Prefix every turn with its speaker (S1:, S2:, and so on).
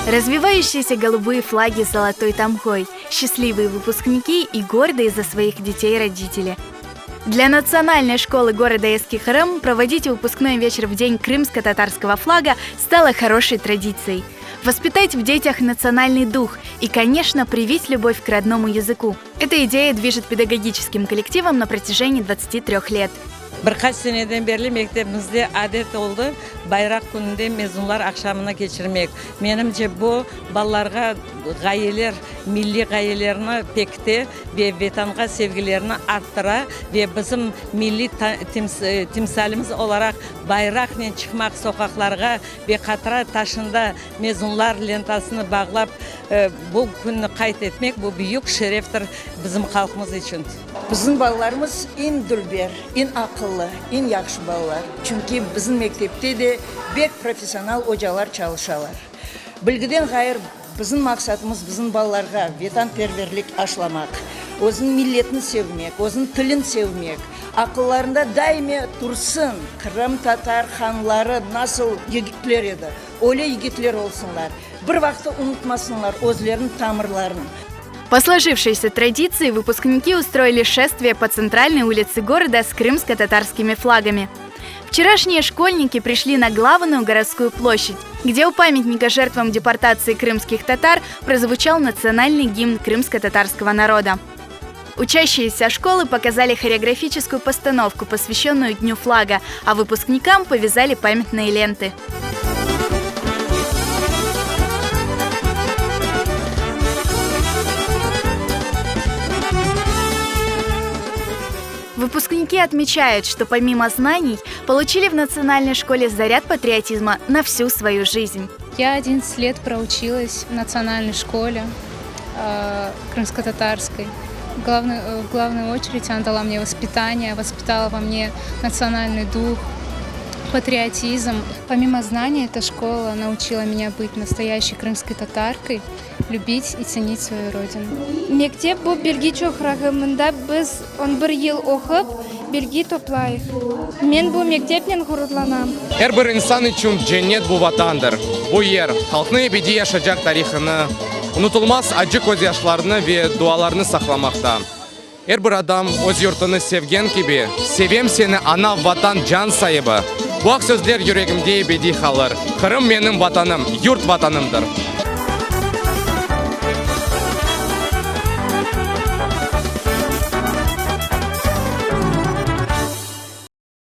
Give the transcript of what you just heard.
S1: Развивающиеся голубые флаги с золотой тамгой, счастливые выпускники и гордые за своих детей родители. Для национальной школы города Эски-Крым проводить выпускной вечер в день крымско-татарского флага стало хорошей традицией. Воспитать в детях национальный дух и, конечно, привить любовь к родному языку. Эта идея движет педагогическим коллективом на протяжении 23 лет.
S2: Bir qaç seneden berli mektebimizde adet oldı, Bayraq kününde mezunlar aqşamını keçirmek. Menimce, bu, balalarğa ğayeler, milliy ğayelerni pekite ve Vetanğa sevgilerini arttıra ve bizim milliy timsalimiz olaraq bayraqnen çıqmaq soqaqlarğa ve hatıra taşında mezunlar lentasını bağlap, bu künni qayd etmek, bu büyük şereftir bizim halqımız içün.
S3: Bizim balalarımız eñ dülber, eñ aqıllı, eñ yahşı balalar. Çünki bizim mektepte de bek professional ocalar çalışalar. Bilgiden ğayrı, bizim maqsatımız bizim balalarğa vetanperverlik aşlamaq, özüniñ milletini sevmek, özüniñ tilin sevmek, aqıllarında daima tursın, qırımtatar hanları nasıl yigitler edi, öyle yigitler olsunlar, bir vaqıt unutmasınlar özleriniñ tamırların.
S1: По сложившейся традиции выпускники устроили шествие по центральной улице города с крымско-татарскими флагами. Вчерашние школьники пришли на главную городскую площадь, где у памятника жертвам депортации крымских татар прозвучал национальный гимн крымско-татарского народа. Учащиеся школы показали хореографическую постановку, посвященную Дню флага, а выпускникам повязали памятные ленты. Выпускники отмечают, что помимо знаний, получили в национальной школе заряд патриотизма на всю свою жизнь.
S4: Я 11 лет проучилась в национальной школе э, крымско-татарской. Главную, э, в главную очередь она дала мне воспитание, воспитала во мне национальный дух, патриотизм. Помимо знаний, эта школа научила меня быть настоящей крымской татаркой, любить и ценить свою родину.
S5: Mektep bu bilgi çoqrağı, mında biz on bir yıl oqup, bilgi toplayıq. Men bu mektepnen ğururlanam.
S6: Er bir insan içün cennet bu Vatandır. Bu yer, halqnıñ ebediy yaşacaq tarihını, unutılmaz acı közyaşlarını ve dualarını saqlamaqta. Er bir adam öz yurtını sevgen kibi, sevem seni, ana, Vatan, can saibi! Bu aq sözler yüregimde ebediy qalır. Qırım menim Vatanım, yurt Vatanımdır!